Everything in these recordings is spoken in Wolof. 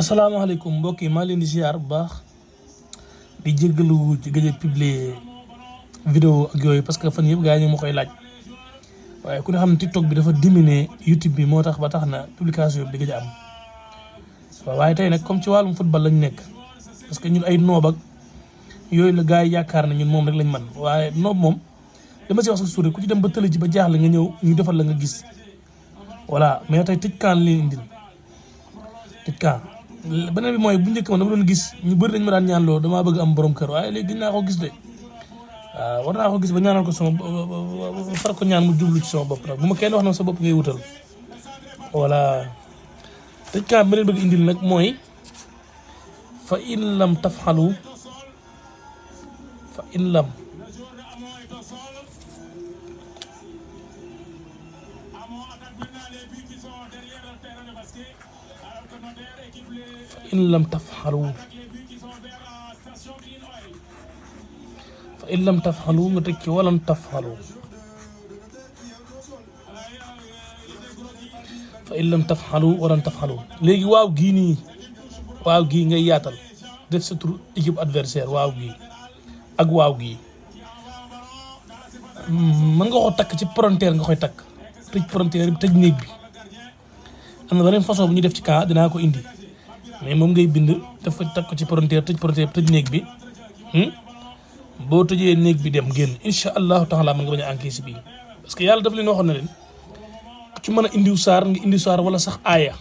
asalaamaaleykum mbokk yi maa leen di ziar bu baax di jéggalu ci gëj a publier vidéo ak yooyu parce que fan yëpp gars yi ñu ma koy laaj waaye ku ne xam ne TikTok bi dafa diminuer YouTube bi moo tax ba tax na publication bi di gëj a am waaye tey nag comme ci wàllum football lañ nekk parce que ñun ay noob ak yooyu la gars yi yaakaar na ñun moom rek lañ man waaye noob moom dama si wax sa suuri ku ci dem ba tële ji ba jaaxle nga ñëw ñu defal la nga gis voilà mais tey tëj kaan leen indil tëj kaan beneen bi mooy bu njëkk ma dama doon gis ñu bëri dañ ma daan ñaan loolu damaa bëgg am borom kër waaye léegi dinaa ko gis de waaw war naa ko gis ba ñaanal ko sama far ko ñaan mu jublu ci sama bopp nag bu ma kenn wax na sa bopp ngay wutal voilà tëj kaan beneen bëgg indil nag mooy fa in lam tafxalu fa in lam in lam tafxalu fa in lam tafxalu nga teg ci walan tafxalu fa in lam tafxalu walan tafxalu léegi waaw gii nii waaw gii ngay yaatal def sa tur équipe adversaire waaw gii ak waaw gii mën nga ko takk ci frontière nga koy takk tëj frontière bi tëj néeg bi am na beneen façon bu ñu def ci cas dinaa ko indi mais moom ngay bind daf ko takk ko ci frontière tëj néeg bi boo tëjee néeg bi dem génn incha allahu taala mën nga bañ a encaissé bii parce que yàlla daf leen waxoon na leen ku ci mën a indiw saar nga indi saar wala sax aaya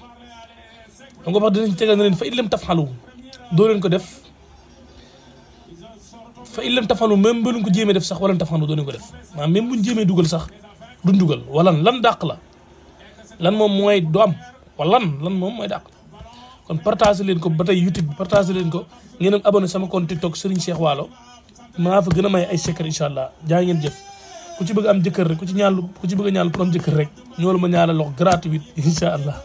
xam nga wax dinañ tegal na leen fa illam tafxalu doo leen ko def fa illam tafxalu même bu leen ko jéemee def sax wala tafxalu doo leen ko def maanaam même buñ jéemee dugal sax duñ dugal wala lan dàq la lan moom mooy du am wala lan moom mooy dàq kon partagé leen ko ba tey YouTube bi partagé leen ko ngeen am abonné sama compte TikTok Serigne Cheikh Waalo maa fa gën a may ay secret incha allah jaa ngeen jëf ku ci bëgg am jëkkër rek ku ci bëgg a ñaan pour am jëkkër rek ñoo la ma ñaanal lox gratuit incha allah